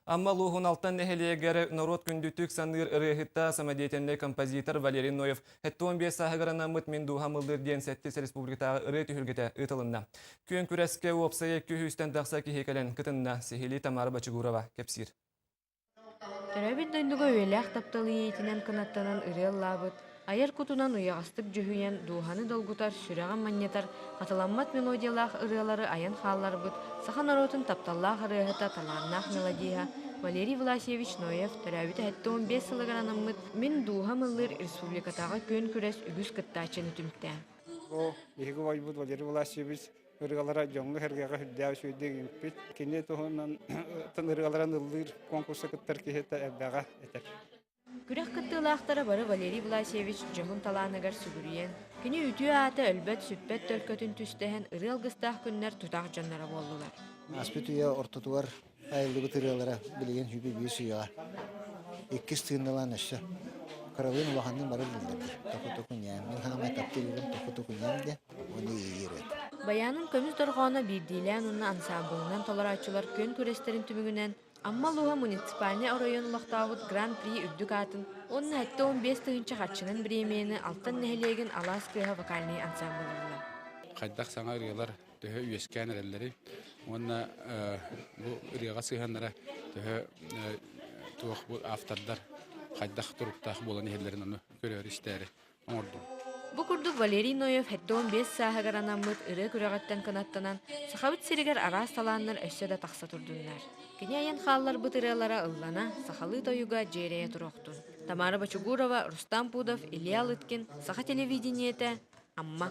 Амма улууһун Алтан нэһилиэгэр норуот күндүтүк саныыр ырыаһыта, самодеятельнай композитор Валерий Ноев 75 сааһыгар анаммыт «Мин дууһам ыллыыр» диэн сэттис республикатааҕы ырыа түһүлгэтэ ыытылынна. Күөн күрэскэ уопсайа 200-тэн тахса киһи кэлэн кытынна. Сиһилии Тамара Бочугурова кэпсиир. Төрөөбүт дойдуга үйэлээх таптал иэйиитинэн кынаттанан ырыа ыллаабыт, айар кутунан уйаҕастык дьүһүйэн, дууһаны долгутар, сүрэҕин манньытар, хатыламмат мелодиялаах ырыалары айан хаалларбыт саха норуотун тапталлаах ырыаһыта, талааннаах мелодиһа Валерий Власьевич Ноев төрөөбүтэ 75 сылыгар анаммыт «Мин дууһам ыллыыр» республикатааҕы күөн күрэс үгүс кыттааччыны түмтэ. Бу биһиги убайбыт Валерий Власьевич ырыалара дьоҥҥо-сэргэҕэ сүрдээх үчүгэйдик иҥпит. Кини туһунан ырыаларын ыллыыр конкурса кыттар киһитэ элбэҕэ этэр. Күрэх кыттыылаахтара бары Валерий Власьевич дьоһун талааныгар сүгүрүйэн, кини үтүө аата өлбөт-сүппэт төлкөтүн түстэһэн ырыа алгыстаах күннэр тутаах дьонноро буоллулар. Ааспыт үйэ ортотугар айыллыбыт ырыалара билигин сүүрбэ биир үйэҕэ иккис тыынналаан өссө кыралыын улаханныын бары биллэрдэр. Току-току ньээм, мин хаамай таптыырым току-току ньээм диэн уонна иэйии ырыата. Байаанын көмүс дорҕооно биирдиилээн уонна ансаамбылынан толорооччулар күөн күрэстэрин түмүгүнэн Амма улууһа муниципальнай оройуон олохтообут Гран-при үрдүк аатын уонна 75 тыһыынча харчынан бириэмийэни Алтан нэһилиэгин Алаас кыыһа вокальнай ансаамбыл ылла. Хайдах саҥа ырыалар төһө үөскээн эрэллэрий уонна бу ырыаҕа сыһыаннара төһө туох бу автордар хайдах туруктаах буолан иһэллэрин ону көрөөрү-истээри оҥордум. Бу курдук Валерий Ноев 75 сааһыгар анаммыт ырыа күрэҕиттэн кынаттанан, Сахабыт сиригэр араас талааннар өссө да тахса турдуннар. Кини айан хаалларбыт ырыалара ыллана, сахалыы тойуга дьиэрэйэ туруохтун. Тамара Бочугурова, Рустам Пудов, Илья Лыткин, Саха телевидениетэ, Амма.